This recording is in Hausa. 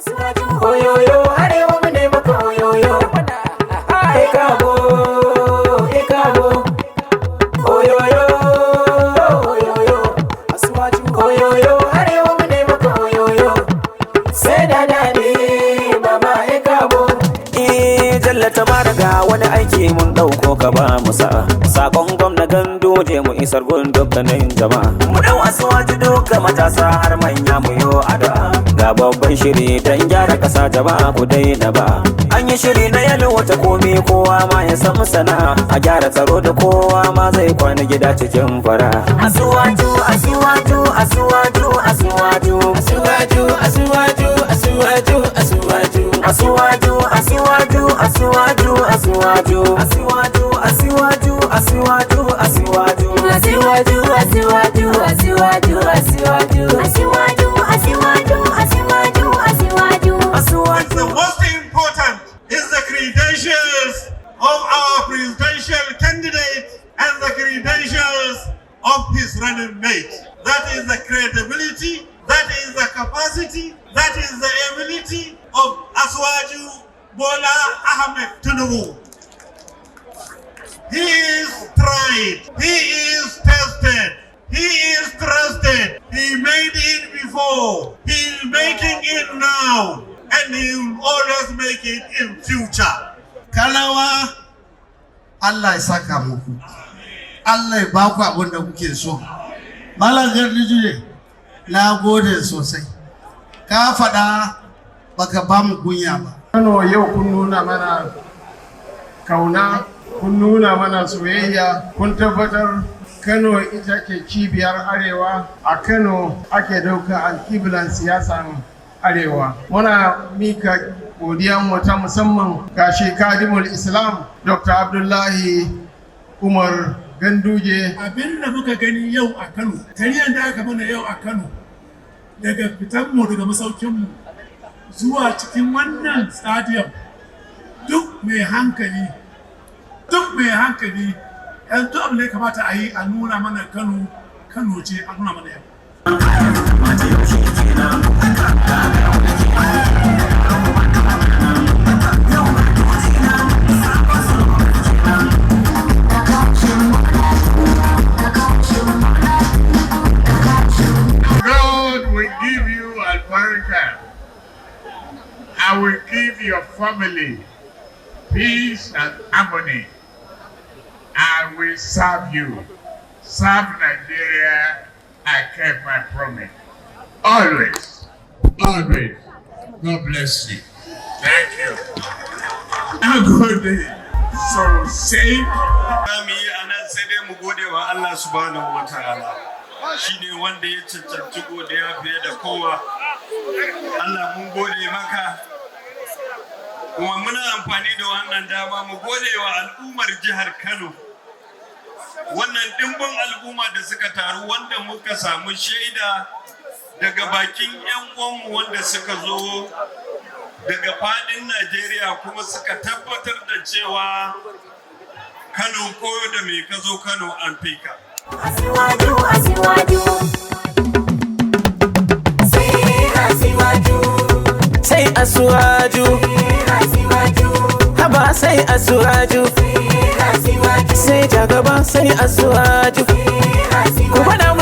Oyoyo, arewa mu ne maka oyoyo. Ekabo, ekabo. Oyoyo, oyoyo. Oyoyo, arewa mu ne maka oyoyo. Sai da daɗi, baba ekabo. Eh, jalla tabaraka, wani aiki mun ɗauko, ka ba mu sa'a. Sakon gwamna Ganduje mu isar gun dukkanin jama'a. Mu dau Asiwaju, duka matasa har manya mu yo addu'a. Ga babban shiri don gyara ƙasa, jama'a ku daina ba. An yi shiri na yalwata komi, kowa ma ya samu sana'a. A gyara tsaro da kowa ma zai kwana gida cikin fara. Asiwaju, Asiwaju, Asiwaju, Asiwaju. Asiwaju, Asiwaju, Asiwaju, Asiwaju. Asiwaju, Asiwaju, Asiwaju, Asiwaju. Asiwaju, Asiwaju, Asiwaju, Asiwaju. Asiwaju, Asiwaju, Asiwaju, Asiwaju. Asiwaju, Asiwaju, Asiwaju, Asiwaju. Asiwaju. The most important is the credentials of our presidential candidate and the credentials of his running mate. That is the credibility, that is the capacity, that is the ability of Asiwaju Bola Ahmed Tinubu. He is tried, he is tested, he is trusted. He made it before, he is making it now, and he will always make it in future. Kanawa, Allah ya saka muku. Allah ya ba ku abin da kuke so. Malam Ganduje, na gode sosai. Ka faɗa, baka ba mu kunya ba. Kano, yau kun nuna mana kauna, kun nuna mana soyayya, kun tabbatar Kano ita ke cibiyar Arewa, a Kano ake dauka alkiblan siyasan Arewa. Muna mika godiyanmu ta musamman ga shi Kadimul Islam Dr. Abdullahi Umar Ganduje. Abin da muka gani yau a Kano, tariyar da aka mana yau a Kano, daga fitanmu daga masaukinmu zuwa cikin wannan stadium, duk mai hankali, duk mai hankali, yanzu abin da ya kamata a yi a nuna mana Kano, Kano ce a nuna mana yau. Mata yaushe kenan? Yau ga doji nan, sabon slogan kenan. God will give you albarka. I will give your family peace and harmony. I will serve you. Serve Nigeria. I kept my promise. Always. Always. God bless you. Thank you. Have a good day. So say Za mu yi a nan sai dai mu gode wa Allah subhanahu wa ta'ala, shi ne wanda ya cancanci godiya fiye da kowa. Allah, mun gode maka, kuma muna amfani da wannan dama mu gode wa al'ummar jihar Kano, wannan dimbin al'umma da suka taru, wanda muka samu shaida daga bakin 'yan uwanmu wanda suka zo daga fadin Najeriya, kuma suka tabbatar da cewa Kano, ko da me ka zo Kano, an fi ka. Asiwaju, Asiwaju. Sai Asiwaju. Sai Asiwaju. Asiwaju. Haba, sai Asiwaju. Asiwaju. Sai jagaba, sai Asiwaju. Ku faɗa.